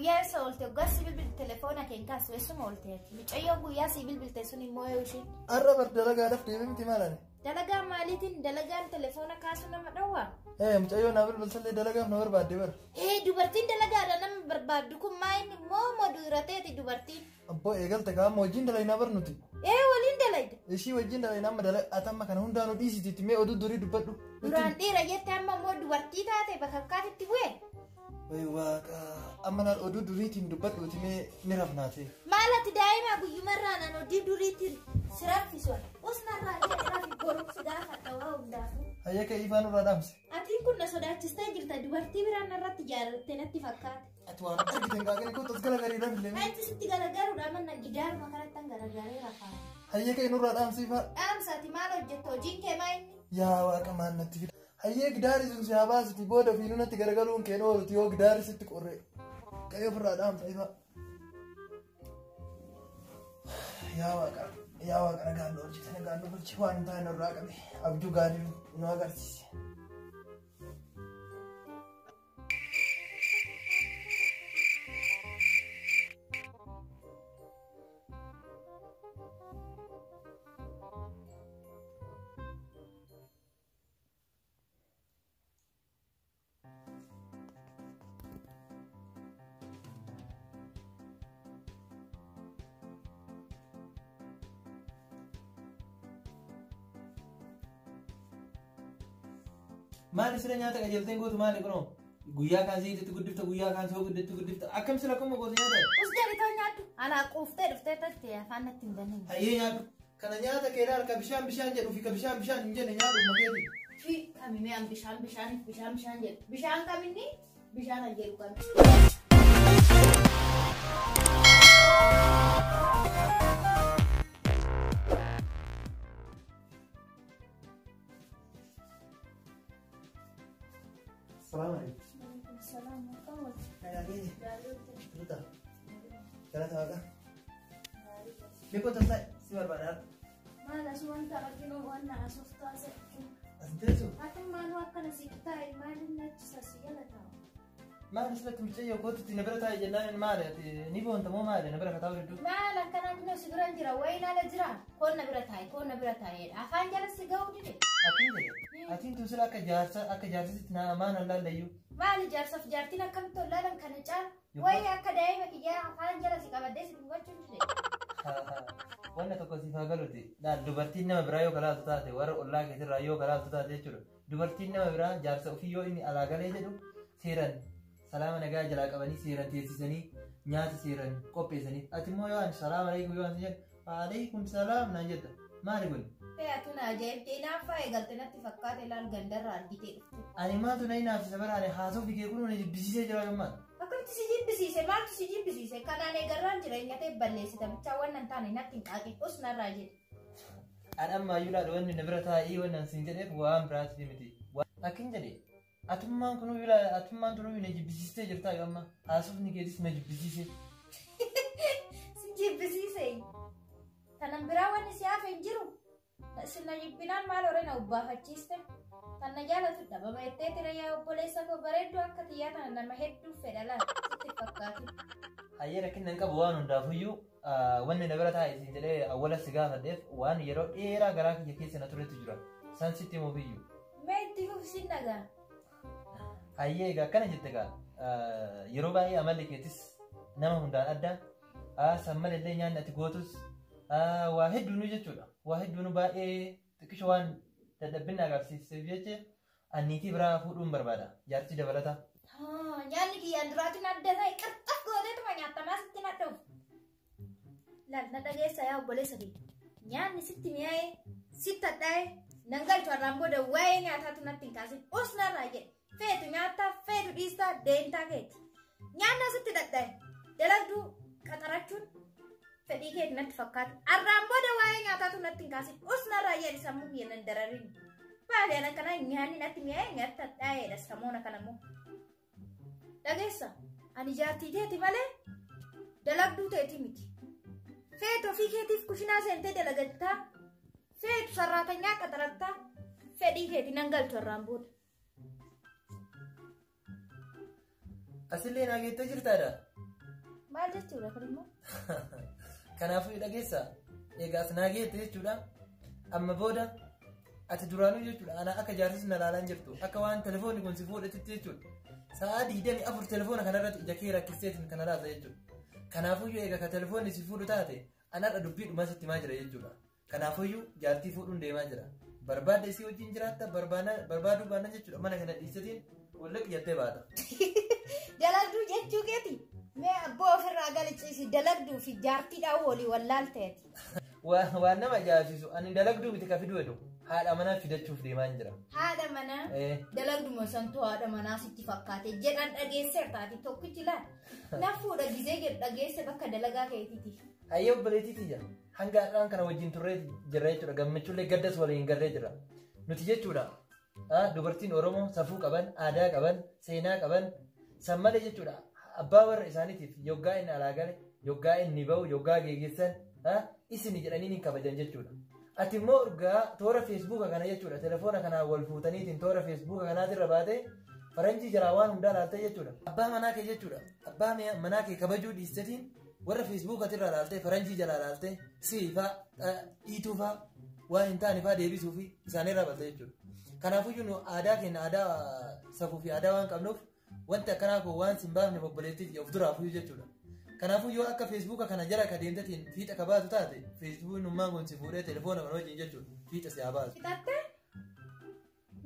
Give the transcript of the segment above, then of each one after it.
Guyyaa eessa oolte? Waggaa si bilbilte telefoona kee hin kaastu eessuma oolte ati? Mucayyoo guyyaa si bilbilte sun immoo yoo isheen. Har'a bar dalagaadhaaf deemee miti maal ani? Dalagaa maaliitiin dalagaan telefoona kaasuu nama dhowwaa? Ee mucayyoo naa bilbiltallee dalagaaf na barbaadde bar. Ee dubartiin dalagaadha nama barbaaddu kun maa inni moo moduurateeti dubartiin? Abboo eegalte kaa'amma wajjin dalagnaa bar nuti. Ee waliin dalayda. Ishii wajjin dalagnaa amma dalaga atamma kana hundaanuu dhiisitiitti mee oduu durii dubbadhu. Duraan dhiira jette amma immoo dubartii taate bakka akkaatitti bu'e. Way waaqa amma laal oduu duriitiin dubbadhuuti mee ni rafnaate. Maal ati daa'ima guyyumarraa nan oduu duriitiin si raffisu. Usnarraa jedhe rafi boruuf si gaafadha waa hundaafuu. Hayya kee ifaa nurraa dhaamse. Atiin kun na sodaachistee jirta dubartii biraan narratti jaalatte natti fakkaata. Ati waan argite hin qaaqini kootu as garagarii rafillee. Achi sitti garagaruudha manna gidaaruma kanatti an garagaree rafaa. Hayya kee nurraa dhaamse ifaa. Dhaamsa ati maal hojjetta hojiin kee maa inni? Yaa waaqa maal natti fida. Hayyee gidaarri sun si haa baasiti booda ofiinuu natti garagaluun keen ooluti yoo gidaarri sitti qorre. Ka'ee ofirraa dhaamsa ifaa. Yaa waaqa yaa waaqa nagaan nu oolchite nagaan nu bulchi waan hin taane nurraa qabe abjuu gaarii nu agarsiise. Maali sila nyaata qajeelteen gootu maali kunoo? Guyyaa kaan zayititti guddifta guyyaa kaan soogiddetti guddifta akkam sila akkuma gootu nyaata? Us deebitoo nyaadhu. Anaa quuftee dhuftee tatte afaan natti hin banin. Hayyee nyaadhu. Kana nyaata kee ilaal ka bishaan bishaan jedhuu fi ka bishaan bishaan hin jenne nyaadhu makeeti. Fi kami mee an bishaan bishaan bishaan bishaan jedhu. Bishaan kaminni bishaan an jedhu kami. Salaam alaikum. Salaam Nagaageenye. Ruta. Galata waaqa. Beekoo tasaa si barbaada har'a. Maal as wanta arginu waan asuuf taasiftu. As hin teessu. Ati maal akkana si taa'e maaliin achisa si jala taa'u? Maal asirratti mucayyoo kootutti na bira taa'e jennaan maali ati ni boonta moo maali na bira ka taa'u hedduu? Maal akkanaa kunoo si bira jira wayiin ala jira koon na bira taa'e koon na bira taa'eedha afaan jala si ga'uu dide. Atiin jedhe atiin tun sila akka jaarsa akka jaarsisitti na maan allaallayyuu. Maali jaarsaaf jaartiin akkamitti ollaalan kana caala wayii akka daa'ima kiyyaa afaan jala si qabadhee si dhungachuun dide. Wanna tokko siif haa galuuti. Laal dubartiin nama biraa yoo kalaaltu taate warra ollaa keetirraa yoo kalaaltu taate jechuudha. Dubartiin nama biraa jaarsa ofii yoo inni alaa galee jedhu seeran salaama nagaa jalaa qabanii seeran teessisanii nyaata seeran qopheessanii. Ati immoo yoo ani salaama alaikum yoo ani jedhu waalaikum salaam naan jetta. Maali kun? Ee atu na ajaa'ibde hinaaffaa eegalte natti fakkaate laal gandarraa argitee dhufte. Ani maaltu na hinaafsisa bara ani haasofni kee kunuu na jibbisiisee jira yommaa. Akkamitti si jibbisiise maaltu si jibbisiise kanaan eegarraan jireenya ta'e balleessita bichaa waan hin taane natti hin qaaqin us narraa jedhe. An ammayyuu laal wanni na bira taa'ii wanni an siin jedheef waan biraatiif miti. Akkin jedhe atummaan kunuu laal atummaan tunuu na jibbisiistee jirtaa yoo amma haasofni keetis na jibbisiise. Si jibbisiise. Tanan biraa wanni si hafe hin jiru. Si na jibbinaan maal horee na ubbaafachiiste. Tan na jaalatu dhabama jettee tira yaa obboleessa koo bareedduu akka tiyyaa tana nama hedduu fedha laal sitti fakkaatu. Hayyee rakkina hin qabu waan hundaafuyyuu wanni na bira taa'e siin jedhee awwala si gaafadheef waan yeroo dheeraa garaa kiyya keessa na turetu jira. San sitti himuufiyyuu. Mee itti fufi sin dhagaa. Hayyee egaa akkana jette egaa yeroo baay'ee amalli keetis nama hundaan adda. San malallee nyaanni ati gootus waa hedduunuu jechuudha. Waa hedduunuu baay'ee xiqqisho waan dadhabbinna agarsiiseef jecha anniitii biraa fuudhuun barbaada. Jaartii dabalataa. Nyaanni kiyyaan duraatiin adda ta'e qirxaf gooteetuma nyaattamaa sitti na dhufu. Laal na dhageessa yaa obboleessa kiyya. Nyaanni sitti mi'aaye sitti hadhaa'e nan galchu har'aan booda waa'ee nyaataatu natti hin kaasin us narraa jedhe. Feetu nyaattaa feetu dhiistaa deentaa keeti. Nyaanni sitti dhadhaa'e dalagduu qaxarachuun fedhii keeti natti fakkaata. Har'aan booda waa'ee nyaataatu natti hin kaasin us narraa jedhe sammuu kiyya nan dararin. Maali ana kana nyaanni natti mi'aaye nyaatti hadhaa'eedha samoona kana immoo. Dhageessa ani jaartii teeti malee dalagduu teeti miti. Feetu ofii keetiif kushinaa seentee dalagattaa feetu sarraatanyaa qaxarattaa fedhii keeti nan galchu har'aan booda. Asillee naa geettee jirtaadha. Maal jechuudha kun immoo? Kanaafuu dhageessa egaa as naa geette jechuudha. Amma booda ati duraanuu jechuudha ana akka jaarsis na ilaalaa hin jirtu akka waan telefoonni kun si fuudhetti jechuudha. Sa'a 24 telefoona kanarratti ija kee rakkisteetiin kana laata jechuudha. Kanaafuyyuu egaa ka telefoonni si fuudhu taate anarra dubbii dhumaa sitti himaa jira jechuudha. Kanaafuyyuu jaartii fuudhuun deemaa jira. Barbaadde isii wajjin jiraatta barbaaduu baannan jechuudha mana kana dhiisetiin wallaqi jettee baata. Dalagduu jechuu keeti. Mee abboo ofirraa galchisi dalagduu fi jaartiidhaan walii wallaalteeti. Waan nama ajaa'ibsiisu ani dalagduu miti ka fiduu jedhu haadha manaa fidachuuf deemaa jira. Haadha manaa dalagduma santuu haadha manaa sitti fakkaate jedhan dhageesseerta ati tokkichi laal. Na fuudha gizee jedhu dhageesse bakka dalagaa keetiiti. Hayyee obboleettii tiyya hanga har'aan kana wajjin turree jirra jechuudha gammachuullee gaddas waliin garree jirra. Nuti jechuudha dubartiin Oromoo safuu qaban, aadaa qaban, seenaa qaban san malee jechuudha abbaa warra isaaniitiif yoggaa inni alaa gale, yoggaa inni bahu, yoggaa geeggeessan isini jedhanii ni kabajan jechuudha. Ati immoo ergaa toora feesbuuka kana jechuudha telefoona kanaan wal fuutaniitiin toora feesbuuka kanaatirra baatee faranjii jalaa waan hundaa laaltee jechuudha. Abbaa manaa kee jechuudha abbaa manaa kee kabajuu dhiistetiin warra feesbuukatirra laaltee faranjii jalaa laaltee siifaa dhiituufaa waan hin taane faa deebisuu fi isaanirra balte jechuudha. Kanaafuyyuu nu aadaa keenya aadaa safuu fi aadaa waan qabnuuf wanti akkanaa kun waan sin baafne obboleettii of duraafuyyuu jechuudha. Kanaafuu yoo akka feesbuuka kana jala ka deemtetiin fiixa ka baatu taate feesbuuknummaan kun si fuudhee telefoona kana wajjin jechuudha fiixa si haa baasu. Fixatte?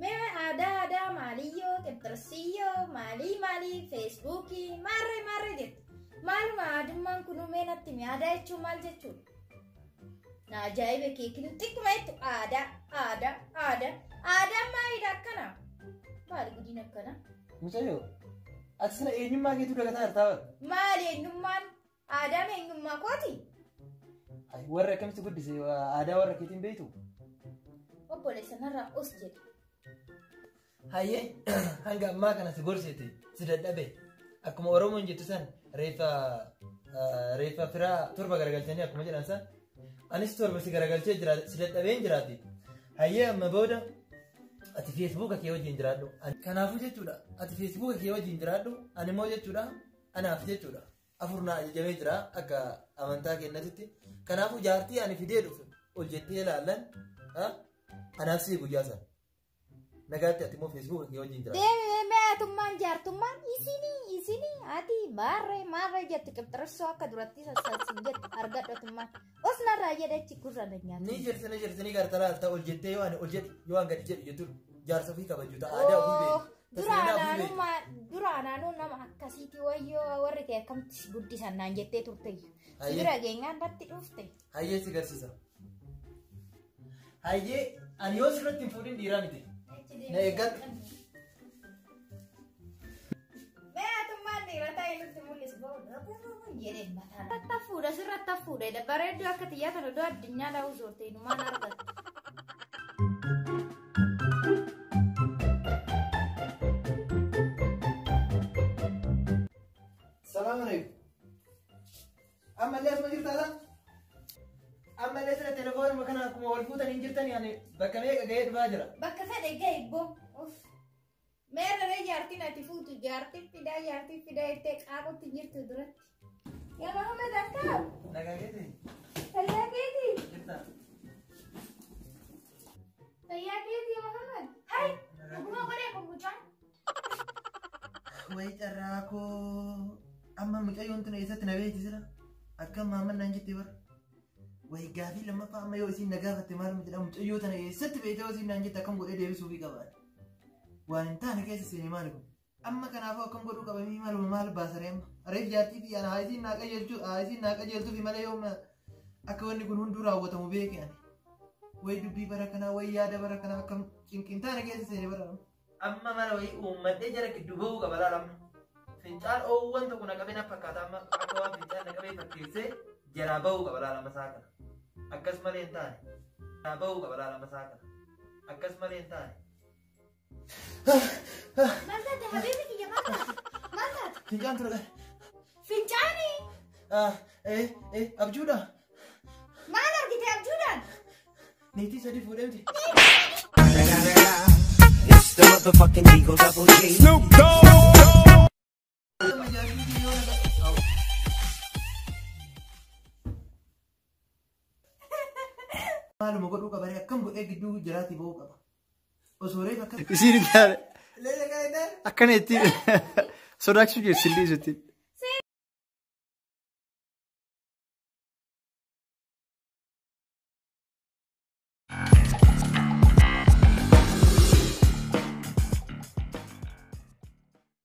Mee aadaa aadaa maaliyyoo qixxirsiyyoo maalii maalii feesbuukii maarree maarree jettu. Maaluma aadummaan kunuu mee natti himi aadaa jechuun maal jechuudha? Na ajaa'iba keekin xiqquma jettu aadaa aadaa aadaa aadaan maalidha akkana? Maali gudiin akkana? Mucayyoo ati sila eenyummaa keetuu dagataa jirtaa bara. Maali eenyummaan? Aadaan eenyummaa kooti? Warra akkamitti guddise aadaa warra keetiin beektu? Obboleessa narraa os jedhe. Hayyee hanga ammaa kana si gorsite si dadhabe akkuma Oromoon jettu san reeffa firaa torba garagalchanii akkuma jedhan san anis torba si garagalchee jira si dadhabeen jiraati. Hayyee amma booda ati feesbuuka kee wajjin jiraadhu. Kanaafuu jechuudha ati feesbuuka kee wajjin jiraadhu ani immoo jechuudha anaaf jechuudha afur naa ajajamee jira akka amantaa kennatitti. Kanaafuu jaartii ani fidee dhufe ol jettee ilaallan anaaf sii guyyaa sana. Nagaatti ati immoo feesbuuka kee wajjin jiraadhu. Deemee mee atummaan jaartummaan isinii isinii ati maarree maarree jettu qibxirissoo akka duratti sassaabsin jettu argadhu atummaan. Os narraa jedhechi gurra na nyaata. Ni jirti ni jirti ni garta laalta ol jettee yoo ani ol jedhu yoo an gadi jedhu jettu jaarsa ofii kabaju ta'a aadaa ofii beeku. Dura anaanuu nama akkasiiti wayyoo warri kee akkamitti guddisan naan jettee turteyyu. Si bira geenyaan natti dhufte. Hayyee si garsiisa. Hayyee ani yoo sirratti hin fuudhin dhiiraa miti. Na eeggadhu. Mee atummaan dhiira ta'e nutti mul'isu jedhee mataan. Sirratti fuudha sirratti fuudha bareedduu akka xiyyaa kana iddoo addunyaa dha'uu soorte inumaan argatu. Salaam alaikum. Ammallee asuma jirtaa laa? Ammallee sira telefoonuma kana akkuma wal fuutan hin jirtan ani bakka meeqa ga'ee dhufaa jira. Bakka fedhe ga'e boo. Mee raree jaartiin ati fuutu jaartiin fidaa jaartiin fidaa jettee qaaqutti jirtu duratti. Yaa Mahammed akkam? Nagaa keeti? Fayyaa keeti? Jirtaa? Fayyaa keeti Mahammed? Hai! Dhuguma godhee kun mucaan. Wayi carraa koo amma mucayyoon tun eessatti na beekti sila? Akkam Mahammed naan jettee bara. Wayi gaafii lammaffaa amma yoo isiin na gaafatte maal jedha mucayyoo tana eessatti beekte yoo isiin naan jette akkam godhee deebisuufii qaba. Waan hin taane keessa seene maali kun? Amma kanaafuu akkam godhuu qaba mii maaluma maal baasaree amma? Reef jaartii fi ana haa isiin naa qajeelchuu haa isiin naa qajeeltuufi malee yoo akka wanni kun hunduu raawwatamu beeke ani. Wayi dubbii bara kanaa wayi yaada bara kanaa akkam cinqin taane keessa seene bara. Amma mala wayii uummadhee jara gidduu bahuu qaba laala amma. Fincaan oowwan tokko na qabee na fakkaata amma akka waan fincaan na qabee fakkeessee jalaa bahuu qaba laala amma isaa kana. Akkas malee hin taane. Jalaa bahuu qaba laala amma isaa kana. Akkas malee hin taane. Maal taate habiibi kiyya maal taate? Maal taate? Fincaan ture. Fincaani? Abjuudha. Maal argite abjuudhaan? Niitii sadii fuudhee miti. It's the motherfucking Eagle Double G. Snoop Dogg. Amma jaartii yoo na Maaluma godhuu qaba ree akkam godhee gidduu jiraatii ba'uu qaba. Osoo reef akkas. Isiin itti Leela gaa'idhaan. akkana itti sodaachisuu jirti sillii isitti.